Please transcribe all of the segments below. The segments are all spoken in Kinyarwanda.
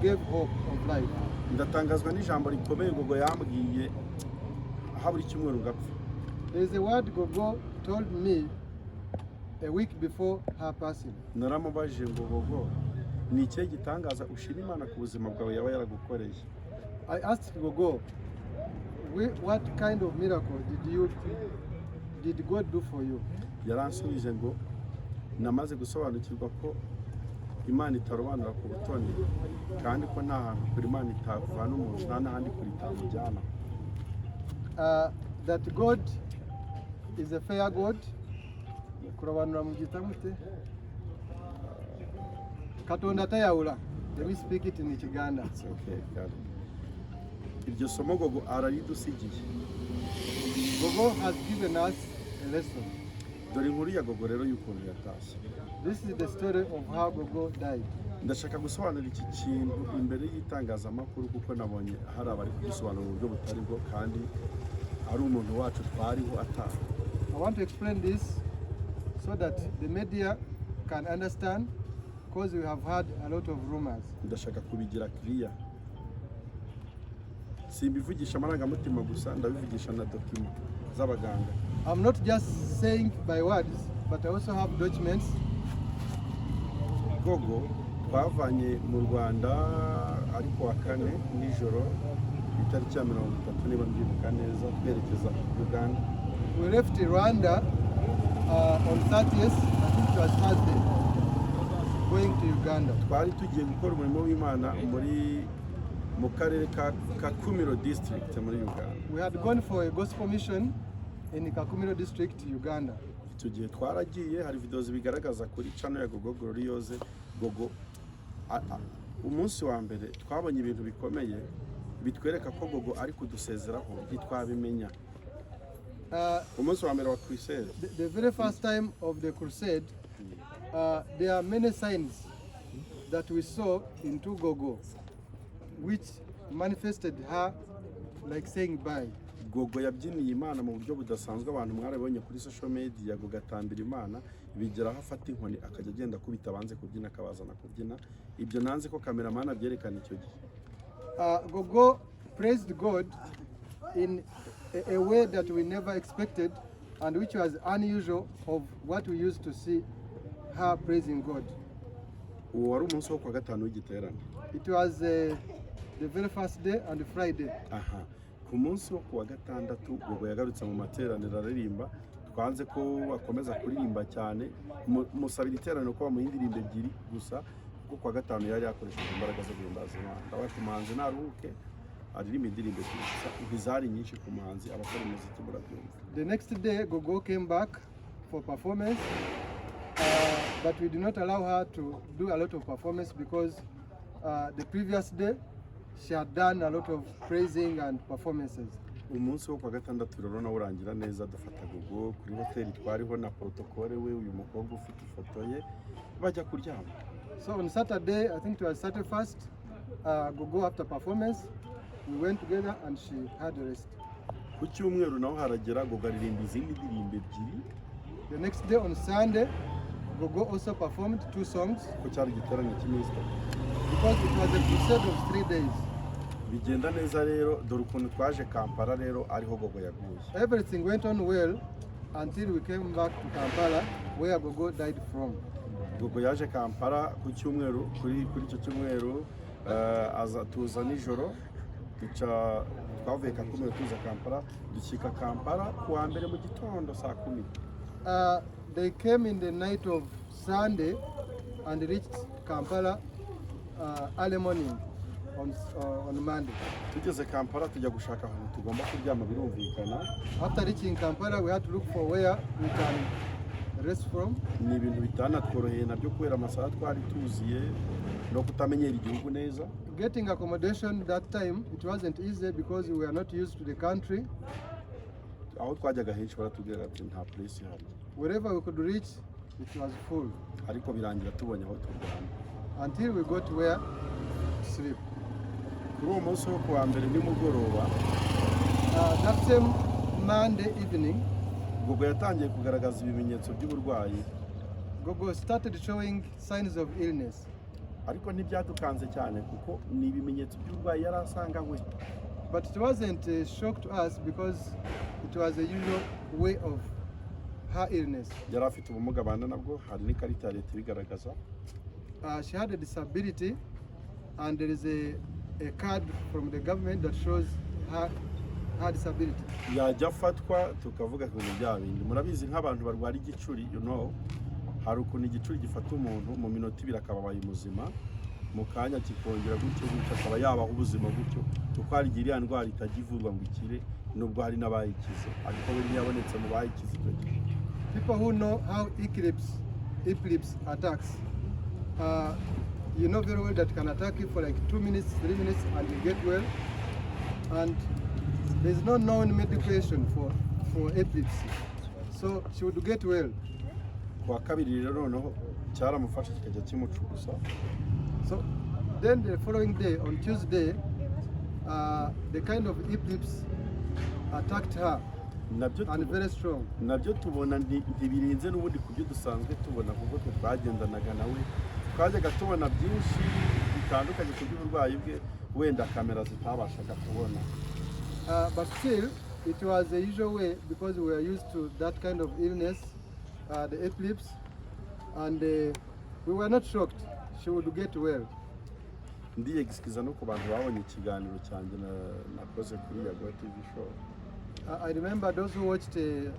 gave hope of life. Ndatangazwa n'ijambo rikomeye Gogo yambwiye habura icyumweru ngapfa. There is a word Gogo told me a week before her passing. Naramubajije ngo: "Gogo, ni ikihe gitangaza ushima Imana ku buzima bwawe yaba yaragukoreye?" I asked Gogo, "What kind of miracle did God do for you?" Yaransubije ngo: "Namaze gusobanukirwa ko Imana itarobanura ku butoni, kandi ko nta hantu kure Imana itavana umuntu, nta n'ahandi kure itamujyana." That God is a fair God. Kurobanura mubyita mute? Katonda tayawula. Let me speak it in Kiganda. It's okay, got it. Iryo somo Gogo araridusigiye. Gogo has given us a lesson. Dore inkuru ya Gogo rero y'ukuntu yatashye. This is the story of how Gogo died. Ndashaka gusobanura iki kintu imbere y'itangazamakuru, kuko nabonye hari abari kugisobanura mu buryo butari bwo, kandi ari umuntu wacu twariho ataha. I want to explain this so that the media can understand, because we have had a lot of rumors. Ndashaka kubigira clear. Simbivugisha amarangamutima gusa, ndabivugisha na document z'abaganga. I'm not just saying by words, but I also have documents. Gogo twavanye mu Rwanda ari ku wa kane nijoro, ku itariki ya 30 niba mbyibuka neza, twerekeza Uganda. We left Rwanda on 30th, I think it was Thursday, going to Uganda. Twari tugiye gukora umurimo w'Imana mu karere ka Kakumiro District muri Uganda. We had gone for a gospel mission in Kakumiro District, Uganda. Icyo gihe twaragiye, hari videwo zibigaragaza kuri channel ya Gogo Gloriose. Gogo umunsi wa mbere twabonye ibintu bikomeye bitwereka ko Gogo ari kudusezeraho, ntitwabimenya. Umunsi wa mbere wa crusade. The very first time of the crusade, there are many signs that we saw into Gogo, which manifested her like saying bye. Gogo yabyiniye Imana mu buryo budasanzwe, abantu mwarabibonye kuri social media. Gogo atambira Imana, bigera aho afata inkoni akajya agenda akubita abanze kubyina, akabazana kubyina. Ibyo nanze ko cameraman abyerekana icyo gihe. Gogo praised God in a way that we never expected and which was unusual of what we used to see her praising God. Uwo wari umunsi wo kuwa gatanu w'igiterane. It was the very first day and Friday. Aha ku munsi wo kuwa gatandatu, Gogo yagarutse mu materaniro aririmba. Twanze ko akomeza kuririmba cyane, musabira iteraniro ko bamuha indirimbo ebyiri gusa, kuko kuwa gatanu yari yakoresheje imbaraga zo guhimbaza Imana. Ndabaye ku muhanzi naruhuke, aririmba indirimbo ebyiri gusa. Ntizari nyinshi ku muhanzi, abakora umuziki murabyumva. The next day, Gogo came back for performance, but we did not allow her to do a lot of performance because the previous day she had done a lot of praising and performances. Umunsi wo kuwa gatandatu rero nawe urangira neza, dufata Gogo kuri hoteli twariho na protocole we, uyu mukobwa ufite ifoto ye, bajya kuryama. So on Saturday, I think it was Saturday first, Gogo, after performance, we went together and she had a rest. Ku cyumweru naho haragera, Gogo aririmba izindi ndirimbo ebyiri. The next day, on Sunday, Gogo also performed two songs kuko cyari igiterane cy'iminsi 3. because it was a crusade of 3 days. Bigenda neza rero. Dore ukuntu twaje Kampala rero, ariho Gogo yaguye. Everything went on well until we came back to Kampala, where Gogo died from. Gogo yaje Kampala ku cyumweru, kuri icyo cyumweru, aza tuza nijoro, duca twavuye Kakumiro tuza Kampala, dushyika Kampala ku wa mbere mu gitondo saa 10. They came in the night of Sunday and reached Kampala early morning on Monday. Tugeze Kampala tujya gushaka ahantu tugomba kuryama, birumvikana. After reaching Kampala, we had to look for where we can rest from. Ni ibintu bitanatworoheye nabyo, kubera amasaha twari tuziye no kutamenyera igihugu neza. Getting accommodation that time, it wasn't easy because we were not used to the country. Aho twajyaga henshi baratubwira ati nta place ihari. Wherever we could reach, it was full Ariko birangira tubonye aho turyama. until we got where to sleep. Kuri uwo munsi wo kuwa mbere nimugoroba, That same Monday evening, Gogo yatangiye kugaragaza ibimenyetso by'uburwayi. Gogo started showing signs of illness. Ariko ntibyadukanze cyane kuko ni ibimenyetso by'uburwayi yari asanganywe. But it wasn't a shock to us because it was a usual way of her illness. Yari afite ubumuga abana nabwo, hari n'ikarita ya leta ibigaragaza. She had a disability, and there is a card from the government that shows her disability. Yajya afatwa tukavuga ku bintu bya bindi murabizi nk'abantu barwara igicuri. Hari ukuntu igicuri gifata umuntu mu minota 2 akaba abaye muzima, mu kanya kikongera gutyo gutyo, akaba yabaho ubuzima gutyo, kuko hari igihe iriya ndwara itajya ivurwa ngo ikire, nubwo hari n'abayikize, ariko we ntiyabonetse mu bayikize icyo gihe. People who know how epilepsy attacks, you know very well that can attack you for like 2 minutes, 3 minutes, and you get well. And there's no known medication for epilepsy. So she would get well. Ku wa kabiri rero noneho cyaramufashe kikajya kimucugusa. So then the following day, on Tuesday, the kind of epilepsy attacked her nabyo and very strong. Nabyo tubona ntibirenze n'ubundi ku byo dusanzwe tubona, kuko twe twagendanaga nawe twajyaga tubona byinshi bitandukanye ku by'uburwayi bwe wenda kamera zitabashaga kubona. But still, it was a usual way because we were used to that kind of illness, the epilepsy, and we were not shocked. She would get well. Ndiyegisikiza no ku bantu babonye ikiganiro cyanjye nakoze kuri Yago TV Show. I remember those who watched the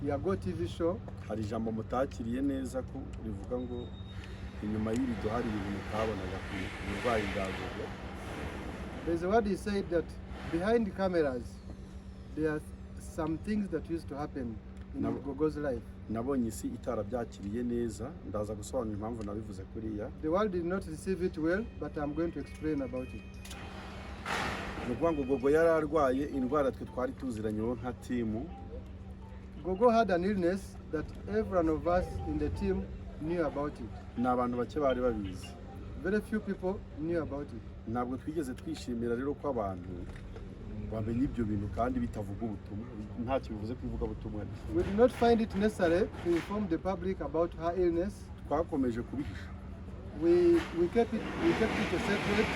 Yago TV show. Hari ijambo mutakiriye neza ko rivuga ngo inyuma y'irido hari ibintu mutabonaga ku burwayi bwa Gogo. There's a word he said that behind the cameras, there are some things that used to happen in Gogo's life. Nabonye isi itarabyakiriye neza, ndaza gusobanura impamvu nabivuze kuriya. The world did not receive it well, but I'm going to explain about it. Ni ukuvuga ngo Gogo yari arwaye indwara twe twari tuziranyeho nka team. Gogo had an illness that every one of us in the team knew about it. Ni abantu bake bari babizi. Very few people knew about it. Ntabwo twigeze twishimira rero ko abantu bamenya ibyo bintu kandi bitavuga ubutumwa, ntacyo bivuze ku ivugabutumwa rye. We did not find it necessary to inform the public about her illness. Twakomeje kubihisha. We kept it a secret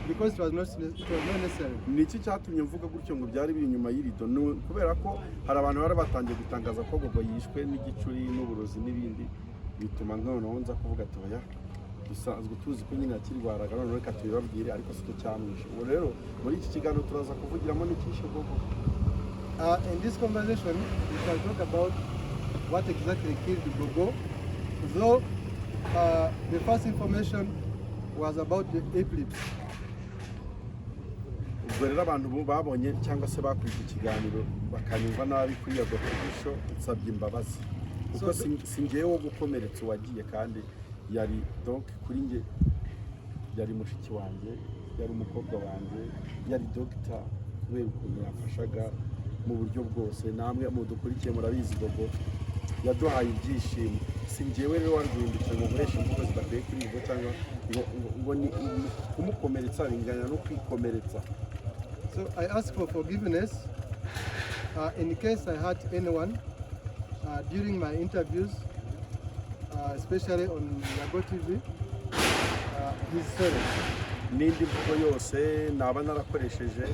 because it was not necessary. Ni iki cyatumye mvuga gutyo ngo byari biri inyuma y'irido? Ni kubera ko hari abantu bari batangiye gutangaza ko Gogo yishwe n'igicuri n'uburozi n'ibindi, bituma noneho nza kuvuga ati oya, dusanzwe tuzi ko nyine yakirwaraga, noneho reka tubibabwire, ariko si cyo cyamwishe. Ubu rero muri iki kiganiro turaza kuvugiramo n'icyishe Gogo. In this conversation, we shall talk about what exactly killed Gogo, though the first information was about the epilepsy. Ubwo rero abantu babonye cyangwa se bakurikiye ikiganiro bakanyumva nabi kuri Yago TV Show, nsabye imbabazi kuko si njyewe wo gukomeretsa uwagiye, kandi yari donc kuri njye yari mushiki wanjye, yari umukobwa wanjye, yari dogita kubera ukuntu yafashaga mu buryo bwose. Namwe mudukurikiye murabizi, Gogo yaduhaye ibyishimo. Si njyewe rero wari guhindukira ngo nkoreshe imvugo zidakwiye kuri Gogo cyangwa ngo ni kumukomeretsa bingana no kwikomeretsa. So I ask for forgiveness in case I hurt anyone during my interviews, especially on Yago TV. He's sorry. N'indi mvugo yose naba narakoresheje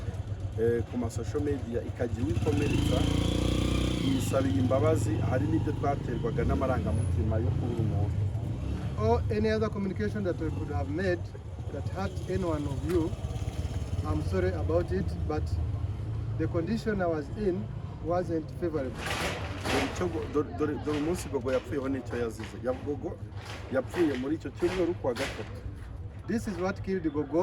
ku ma social media ikagira uwikomeretsa, yisabiye imbabazi. Hari n'ibyo twaterwaga n'amarangamutima yo kubura umuntu. Or any other communication that I could have made that hurt any one of you, I'm sorry about it, but the condition I was in wasn't favorable. Dore icyo dore umunsi Gogo yapfuyeho n'icyo yazize. Gogo yapfuye muri icyo cyumweru kuwa gatatu. This is what killed Gogo.